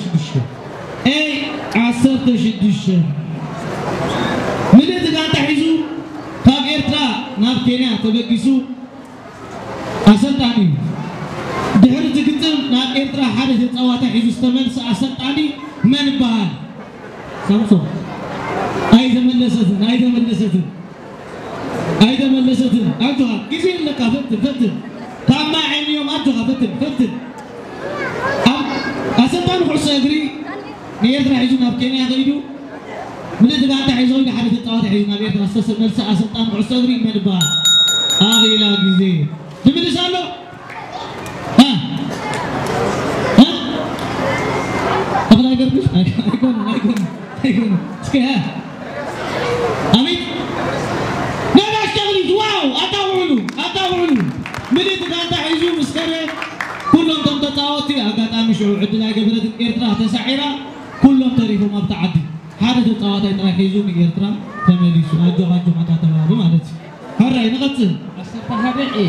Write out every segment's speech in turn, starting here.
ሽዱሽተ። ኤ ዓሰርተ ሽዱሽተ። ምልእቲ ጋንታ ሒዙ ካብ ኤርትራ ናብ ኬንያ ተበጊሱ ኣሰልጣኒ እዩ። ድሕሪ እቲ ግጥም ናብ ኤርትራ ሓደ ተጻዋታይ ሒዙ ዝተመልሰ ኣሰልጣኒ መን ይበሃል? ሳምሶን። ኣይተመለሰትን፣ ኣይተመለሰትን። ኣይተመለሰትን። ኣጆኻ፣ ግዜ ኣለካ፣ ፈትን፣ ፈትን። ካብ ማይ ዓይኒ እዮም፣ ኣጆኻ፣ ፈትን፣ ፈትን። ኣብ ኣሰልጣኒ ኩዕሶ እግሪ ንኤርትራ ሒዙ ናብ ኬንያ ከይዱ፣ ምልእቲ ጋንታ ሒዙ ከይዱ፣ ሓደ ተጻዋታይ ሒዙ ናብ ኤርትራ ዝተመልሰ ኣሰልጣኒ ኩዕሶ እግሪ መን ይበሃል? ኣኺላ ግዜ። ንምልስ ኣሎ? እ? እ? ኣኽላ ይገርምሽ? ኣይኮነን፣ ኣይኮነን፣ ኣይኮነን። እስከ፣ እ? ኣቤት! ነጋሽ ተኽሊት፣ ዋው! ኣታ ውዕሉ፣ ኣታ ውዕሉ! ምልእቲ ጋንታ ሒዙ ምስ ከደ፣ ኩሎም እቶም ተጻወትቲ፣ ኣጋጣሚ ሽዑ ዕድል ኣይገበረትን ኤርትራ ተሳዒራ፣ ኩሎም ተሪፎም ኣብታ ዓዲ። ሓደ ተጻዋታይ ጥራይ ሒዙ ንኤርትራ ተመሊሱ። ኣጆኻ፣ ኣጆኻ እንዳተባሃሉ ማለት እዩ። ሕራይ፣ ንቐጽል። ዓሰርተ ሓደ ኤ።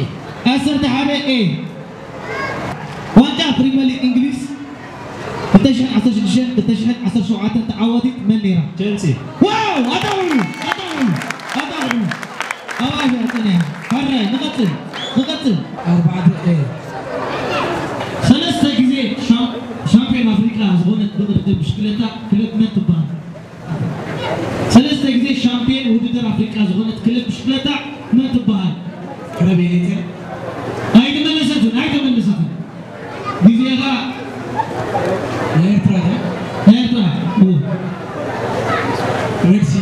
ዓሰርተ ሓደ ኤ። ዋንጫ ፕሪምየር ሊግ እንግሊዝ ክልተ ሽሕን ዓሰርተ ሽዱሽተን ክልተ ሽሕን ዓሰርተ ሸውዓተን ተዓዋቲት መን ነይራ? ቸልሲ። ዋው! ኣታ ውዕሉ! ኣታ ውዕሉ! ኣታ ውዕሉ! ኣብ ኣፍያ ጸኒሓ። ሕራይ፣ ንቐጽል። ንቐጽል። ኣርባዕተ ኤ። ሰለስተ ግዜ ሻም-፣ ሻምፒዮን ኣፍሪቃ ዝኾነት ብቕድድም ብሽክለታ ክለብ መን ትበሃል? ሰለስተ ግዜ ሻምፒዮን ውድድር ኣፍሪቃ ዝኾነት ክለብ ብሽክለታ መን ትበሃል? ክለብ ኤሌትር። ኣይተመለሰትን፣ ኣይተመለሰትን። ግዜኻ ናይ ኤርትራ፣ ናይ ኤርትራ። ሬድሲ።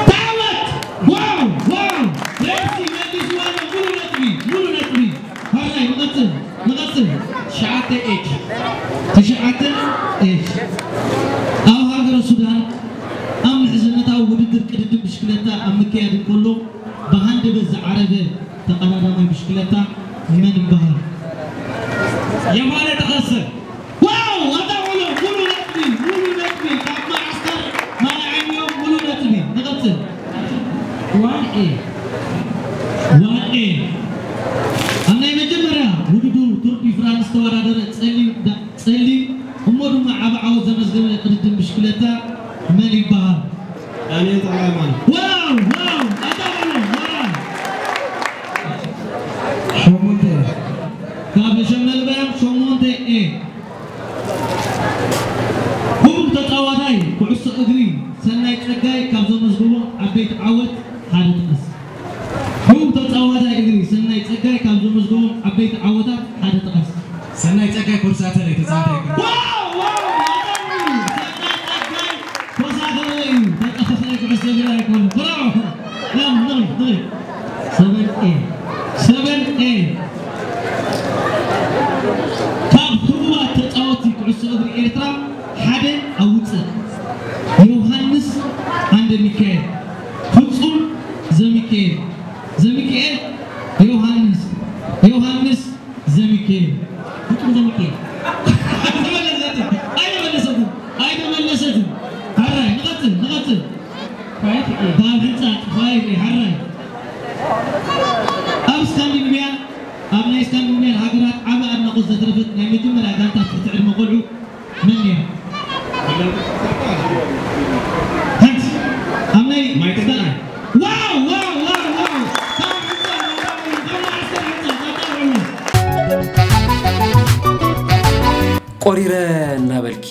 ተዓወት! ዋው! ዋው! ሬድሲ መሊስዋ ኣሎ። ሙሉ ነጥቢ፣ ሙሉ ነጥቢ። ሕራይ፣ ንቐጽል፣ ንቐጽል። ትሽዓተ ኤች። ትሽዓተ ኤች። ኣብ ሃገረ ሱዳን ኣብ ምሕዝነታዊ ውድድር ቅድድም ብሽክለታ ኣብ ምክያድ እንከሎ ብሃንደበት ዝዓረፈ ተቐዳዳማይ ብሽክለታ መን ይበሃል? የማነ ተኸሰ። ዋው! ኣታ ውዕሉ ሙሉ ነጥቢ፣ ሙሉ ነጥቢ። ካብ መዓስከር ማይ ዓይኒ እዮም ሙሉ ነጥቢ። ንቐጽል። ዋን ኤ። ዋን ኤ። ኣብ ናይ መጀመርያ ውድድሩ ቱር ዲ ፍራንስ ዝተወዳደረ ጸሊም ዳ-፣ ጸሊም እሞ ድማ ዓቢ ዓወት ዘመዝገበ ቅድድም ብሽክለታ መን ይበሃል? ዳንኤል ተኽለሃይማኖት። ዋው! ዋው! ኣታ ውዕሉ፣ ዋው! ሸሞንተ። ካብ ሸመልባያም ሸሞንተ ኤ። ህቡብ ተጻዋታይ ኩዕሶ እግሪ ሰናይ ጸጋይ ካብ ዘመዝገቦም ዓበይቲ ዓወት ሓደ ጥቀስ። ህቡብ ተጻዋታይ እግሪ ሰናይ ጸጋይ ካብ ዘመዝገቦም ዓበይቲ ዓወታት ሓደ ጥቀስ። ሰናይ ጸጋይ ኮርሳተር እዩ ተጻዋታይ እግሪ። ዋው! ዋው! ሰናይ ጸጋይ ኮርሳተር እዩ። ተጻዋታይ ኩዕሶ እግሪ ኣይኮነን። ብራቮ! ላም፣ ንሪ፣ ንሪ። ሰቨን ኤ። ሰቨን ኤ። ካብ ህቡባት ተጻወትቲ ኩዕሶ እግሪ ኤርትራ ሓደ ኣውጽእ። ዮሃንስ ኣንደ ሚካኤል። ፍጹም ዘሚካኤል። ዘሚካኤል ዮሃንስ። ዮሃንስ ዘሚካኤል። ፍጹም ዘሚካኤል። ኣይተመለሰትን። ኣይተመለሰትን። ኣይተመለሰትን። ሕራይ፣ ንቐጽል፣ ንቐጽል። ኳየት ኤ። ካብ ሕንጻ፣ ኳየት ኤ፣ ሕራይ። ኣብ ስካንዲኔቭያ፣ ኣብ ናይ ስካንዲኔቭያ ሃገራት ዓቢ ኣድናቖት ዘትረፈት ናይ መጀመርያ ጋንታ ትሕቲ ዕድመ ቆልዑ መን እያ? ሓንቲ፣ ኣብ ናይ ማይ ተገናኝ። ዋው፣ ዋው፣ ዋው፣ ዋው! ካብ ሕንጻ፣ ካብ ማዕስከር ሕንጻ፣ ካብ ቆልዑ። ቆሪረ እናበልኪ፣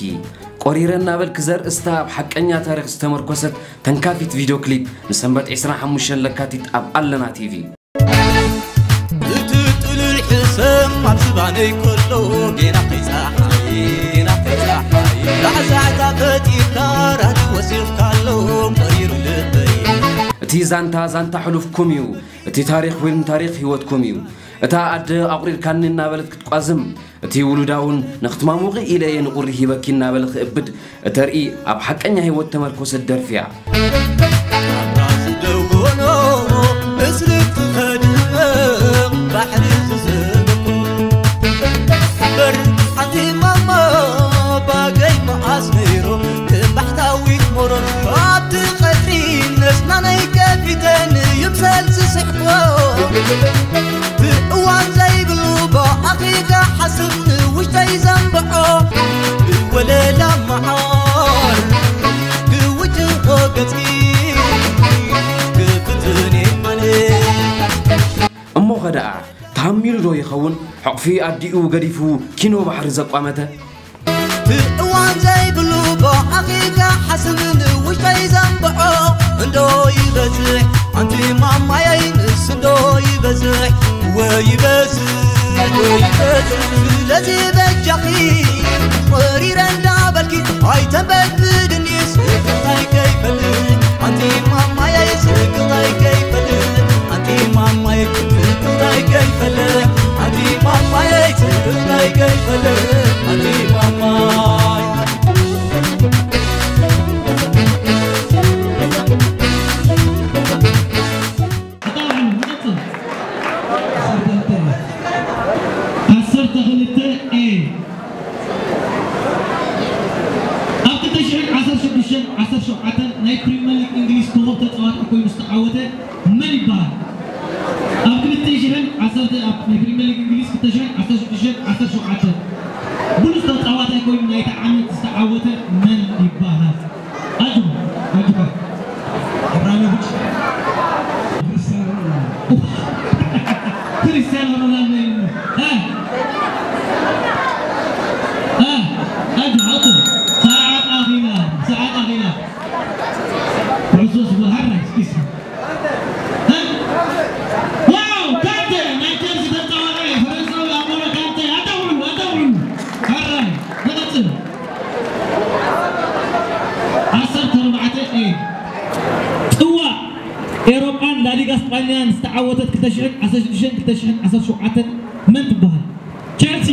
ቆሪረ እናበልኪ ዘርእስታ ኣብ ሓቀኛ ታሪኽ ዝተመርኮሰት ተንካፊት ቪድዮ ክሊፕ ንሰንበት ዕስራን ሓሙሽተን ለካቲት ኣብ ኣለና ቲቪ። እቲ ጥሉል ሕሰም ኣብ ዝባነይ ከሎ ጌና ከይፀሓይ፣ ጌና ከይፀሓይ ዛዕዛዕታ ፈጢርካ ራዲ ወሲኽካሎ ቆሪሩ ልበይ። እቲ ዛንታ ዛንታ ሕሉፍኩም እዩ። እቲ ታሪኽ እውን ታሪኽ ህይወትኩም እዩ። እታ ኣደ ኣቑሪርካኒ እናበለት ክትቋዝም፣ እቲ ውሉዳ እውን ንኽትማሙቒ ኢለ እየ ንቑሪ ሂበኪ እናበለ ክእብድ እተርኢ ኣብ ሓቀኛ ህይወት ተመርኮሰት ደርፊ እያ። ናብራ ዝደወኖ እዝሪ ትኸድመ ባሕሪ ዝዘለኩ እምበር ሓንቲ ማማ ባገይ መዓስ ነይሩ ትንባሕታዊት ሞሮን ኣብቲ ቀትሪ ነስናነይ ከፊተን ይምሰል ዝስሕቆ እቲ እዋን ዘይብሉ ብኣኺ ክሓስብ ንውሽጠይ ዘንብዖ ላማዓር ክውጭ ገጽኪ ክፍትኔ ማነ። እሞኸ ደኣ ተሃሚሉ ዶ ይኸውን? ሕቕፊ ኣዲኡ ገዲፉ ኪኖ ባሕሪ ዘቋመተ። እዋን ዘይብሉ ብኣኺ ክሓስብ ንውሽጠይ ዘንብዖ እንዶ ይበዝሕ፣ ኣንቲ ማማየይ ንስ እንዶ ይበዝሕ፣ ወይ ይበዝሕ፣ ወይ ይበዝሕ። ስለዚ በጃኺ ወሪረ እንዳበልኪ ኣይተንበድብድኒ፣ ስክፍታይ ከይፈልጥ ኣንቲ ማማየይ፣ ስክፍታይ ከይፈልጥ ኣንቲ ማማየይ፣ ስክፍታይ ከይፈልጥ ኣንቲ ማማየይ፣ ስክፍታይ ከይፈልጥ ኣንቲ ማማይ። ዓሰርተ ክልተ ኤ። ኣብ ክልተ ሽሕን ዓሰርተ ሽዱሽተን ዓሰርተ ሸውዓተን ናይ ፕሪምየር ሊግ እንግሊዝ ኮኸብ ተጻዋታይ ኮይኑ ዝተዓወተ መን ይበሃል? ኣብ ክልተ ሽሕን ዓሰርተ፣ ኣብ ናይ ፕሪምየር ሊግ እንግሊዝ ክልተ ሽሕን ዓሰርተ ሽዱሽተን ዓሰርተ ሸውዓተን ብሉጽ ተጻዋታይ ኮይኑ ናይቲ ዓመት ዝተዓወተ መን ይበሃል? ኣጆኻ፣ ኣጆኻ። ኣብራሞቪች። ክርስቲያኖ ሮናልዶ። ክርስቲያኖ ሮናልዶ እዩ። እ? እ? ኣጆኻ፣ ኣጆኻ። ሰዓት ኣኺላ፣ ሰዓት ኣኺላ። ርሱስ ብሃር ናይ ስኪስ። እ? ዋው፣ ካንቴ፣ ናይ ቸልሲ ተጻዋታይ፣ ፈረንሳዊ ኣንጎሎ ካንቴ። ኣዳውዕሉ፣ ኣዳውዕሉ። ሃራይ፣ ንቐጽል። ዓሰርተ ኣርባዕተ ኤ። ጽዋእ ኤሮጳን ላሊጋ ስጳኛን ዝተዓወተት ክልተ ሽሕን ዓሰርተ ሽዱሽተን ክልተ ሽሕን ዓሰርተ ሸውዓተን መን ትበሃል? ቸልሲ።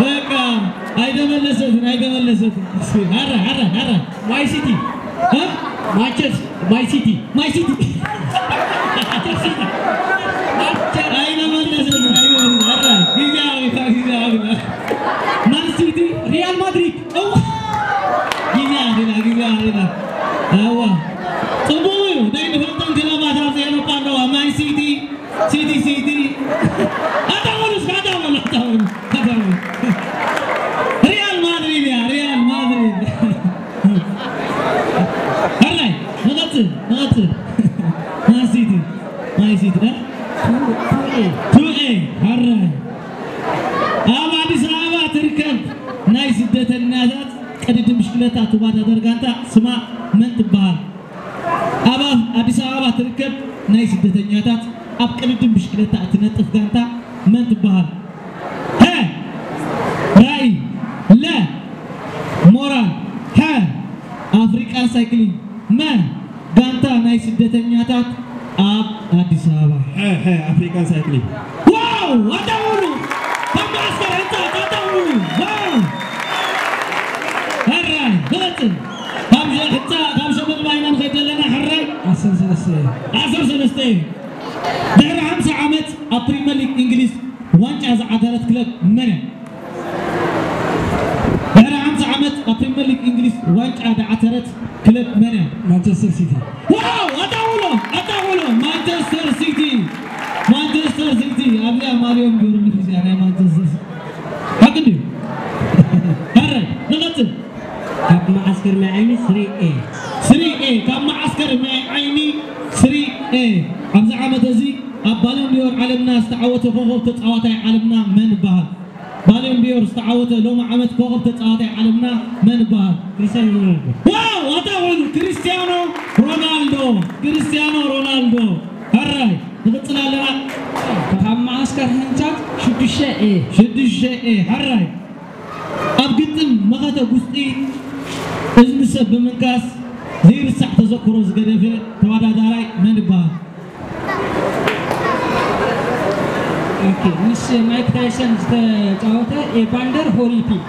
በቃ፣ ኣይተመለሰትን፣ ኣይተመለሰትን። እስኪ፣ ሃራ፣ ሃራ፣ ሃራ። ማይ ሲቲ። እ? ማንቸስ-፣ ማይ ሲቲ። ማይ ሲቲ። ኣይተመለሰትን፣ ኣይተመለሰትን። ሃራ። ጊዜ ኣኺላ፣ ጊዜ ኣኺላ። ማን ሲቲ። ሪያል ማድሪድ። እዋ! ጊዜ ኣኺላ፣ ጊዜ ኣኺላ። እዋ። ጽቡቕ እዩ። ናይ ንፈልጠን ክለባት ኣብዚ ኤውሮጳ ኣለዋ። ማን ሲቲ፣ ሲቲ፣ ሲቲ። ኣታ በሉ እስከ፣ ኣታ በሉ፣ ኣታ በሉ፣ ኣታ በሉ። ሪያል ማድሪድ እያ፣ ሪያል ማድሪድ። ሕራይ፣ ንቐጽል፣ ንቐጽል። ማን ሲቲ፣ ማን ሲቲ፣ እ? ቱ ኤ፣ ቱ ኤ፣ ሕራይ። ኣብ ኣዲስ ኣበባ ትርከብ ናይ ስደተኛታት ቅድድም ብሽክለታ ትወዳደር ጋንታ ስማ መን ትበሃል? ኣብ ኣዲስ ኣበባ ትርከብ ናይ ስደተኛታት ኣብ ቅድድም ብሽክለታ እትነጥፍ ጋንታ መን ትበሃል? ሀ፣ ራእይ፣ ለ፣ ሞራል፣ ሐ፣ ኣፍሪቃን ሳይክሊን፣ መ፣ ጋንታ ናይ ስደተኛታት ኣብ ኣዲስ ኣበባ። ሐ፣ ሐ፣ ኣፍሪቃን ሳይክሊን። ዋው! ኣዳውሉ! ካብ መዓስከር ህንጻ ኣዳውሉ! ዋው! ሕራይ፣ ንቐጽል። ካብ ሸ-፣ ህንጻ፣ ካብ ሸበል ማይና ንኸይድ ዘለና፣ ሕራይ። ዓሰርተ ሰለስተ። ዓሰርተ ሰለስተ። ድሕሪ ሓምሳ ዓመት ኣብ ፕሪምየር ሊግ እንግሊዝ ዋንጫ ዝዓተረት ክለብ መን እያ? ድሕሪ ሓምሳ ዓመት ኣብ ፕሪምየር ሊግ እንግሊዝ ዋንጫ ዝዓተረት ክለብ መን እያ? ማንቸስተር ሲቲ። ዋው! ኣዳውሎ! ኣዳውሎ! ማንቸስተር ሲቲ! ማንቸስተር ሲቲ! ኣብዚኣ ማልዮም ጌሩ ንፊዚያ ናይ ማንቸስተር ሲቲ። ሓቂ ድዩ? ሕራይ፣ ንቐጽል። ካብ መዓስከር ማይ ዓይኒ ስሪ ኤ። ስሪ ኤ፣ ካብ መዓስከር ማይ ዓይኒ ስሪ ኤ። ኣብዚ ዓመት እዚ ኣብ ባሎን ዲዮር ዓለምና ዝተዓወተ ኮኸብ ተጻዋታይ ዓለምና መን ይበሃል? ባሎን ዲዮር ዝተዓወተ ሎሚ ዓመት ኮኸብ ተጻዋታይ ዓለምና መን ይበሃል? ክርስቲያኖ ሮናልዶ። ዋው! ኣታ ኮይኑ ክርስቲያኖ ሮናልዶ። ክርስቲያኖ ሮናልዶ። ሕራይ፣ ንቕጽል ኣለና። ካብ መዓስከር ህንጻት ሽዱሽተ ኤ። ሽዱሽተ ኤ፣ ሕራይ። ኣብ ግጥም መኸተ ጉስጢ እዝኒ ሰብ ብምንካስ ዘይርሳዕ ተዘክሮ ዝገደፈ ተወዳዳራይ መን ይበሃል? ኦኬ፣ ምስ ማይክ ታይሰን ዝተጻወተ ኤቫንደር ሆሊፊልድ።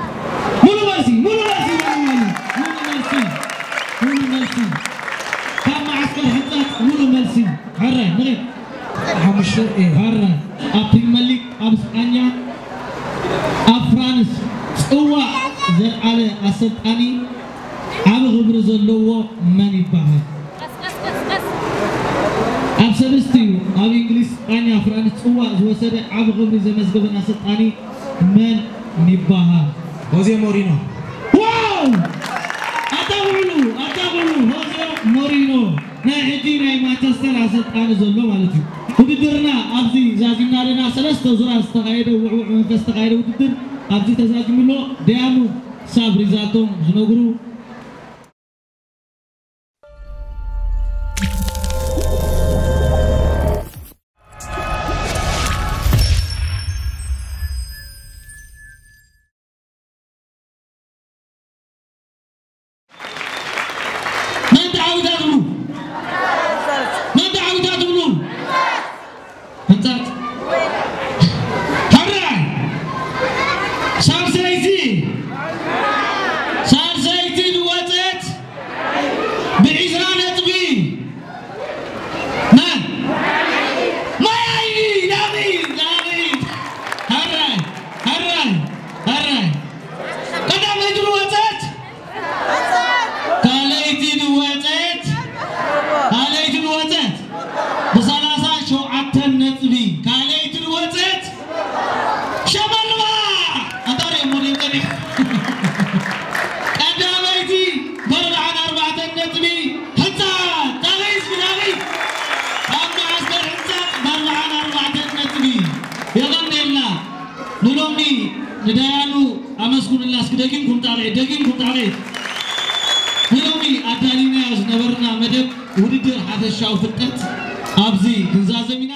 ሙሉ መልሲ፣ ሙሉ መልሲ፣ ሙሉ መልሲ፣ ሙሉ መልሲ፣ ሙሉ መልሲ። ካብ መዓስከር ሕንጻት ሙሉ መልሲ። ሕራይ፣ ንኺድ። ሓሙሽተ ኤ። ሕራይ፣ ኣብ ፕሪምየር ሊግ ኣብ ስጳኛ ኣብ ፍራንስ ጽዋእ ዘልዓለ ኣሰልጣኒ ዓቢ ክብሪ ዘለዎ መን ይበሃል? ኣብ ሰለስቲኡ ኣብ እንግሊዝ፣ ስጳኛ፣ ፍራንስ ጽዋእ ዝወሰደ ዓቢ ክብሪ ዘመዝገበን ኣሰልጣኒ መን ይበሃል? ሆዜ ሞሪኖ። ዋው! ኣጣቕዕሉ፣ ኣጣቕዕሉ፣ ሆዜ ሞሪኖ። ናይ ሕጂ ናይ ማንቸስተር ኣሰልጣኒ ዘሎ ማለት እዩ። ውድድርና ኣብዚ ዛዚምና ኣለና። ሰለስተ ዙራት ዝተኻየደ ውዕውዕ መንፈስ ዝተኻየደ ውድድር ኣብዚ ተዛዚሙ ኣሎ። ደያኑ ክሳብ ሪዛልቶም ዝነግሩ። መን ተዓዊታ ትብሉ? መን ተዓዊታ ትብሉ? ህንፀት። ሕራይ። ሳልሰይቲ። ሳልሰይቲ ዝወፀት ብዒስራ ነጥቢ። መን? ማይ ዓይኒ፣ ዳዊት፣ ዳዊት። ሕራይ፣ ሕራይ፣ ሕራይ። ቀዳመይቲ ዝወፀት? ካልኣይቲ ዝወፀት? ካልኣይቲ ዝወፀት? ብሰላሳ ሸውዓተ ነጥቢ። ካልኣይቲ ዝወፀት? ሸመልባ! ኣንታ ሪኦም ሞዴል ቀኒሕ። ቀዳመይቲ በርብዓን ኣርባዕተን ነጥቢ። ህንፃ ዳዊት ብዳዊት ኣብ መዓስከር ህንፃ በርብዓን ኣርባዕተን ነጥቢ። የቐንየልና። ንሎሚ ንዳያኑ ኣመስግኑላ እስኪ። ደጊምኩም ጣቕዒት፣ ደጊምኩም ጣቕዒት። ንሎሚ ኣዳሊናዮ ዝነበርና መደብ ውድድር ሓፈሻዊ ፍልጠት ኣብዚ ክንዛዘም ኢና።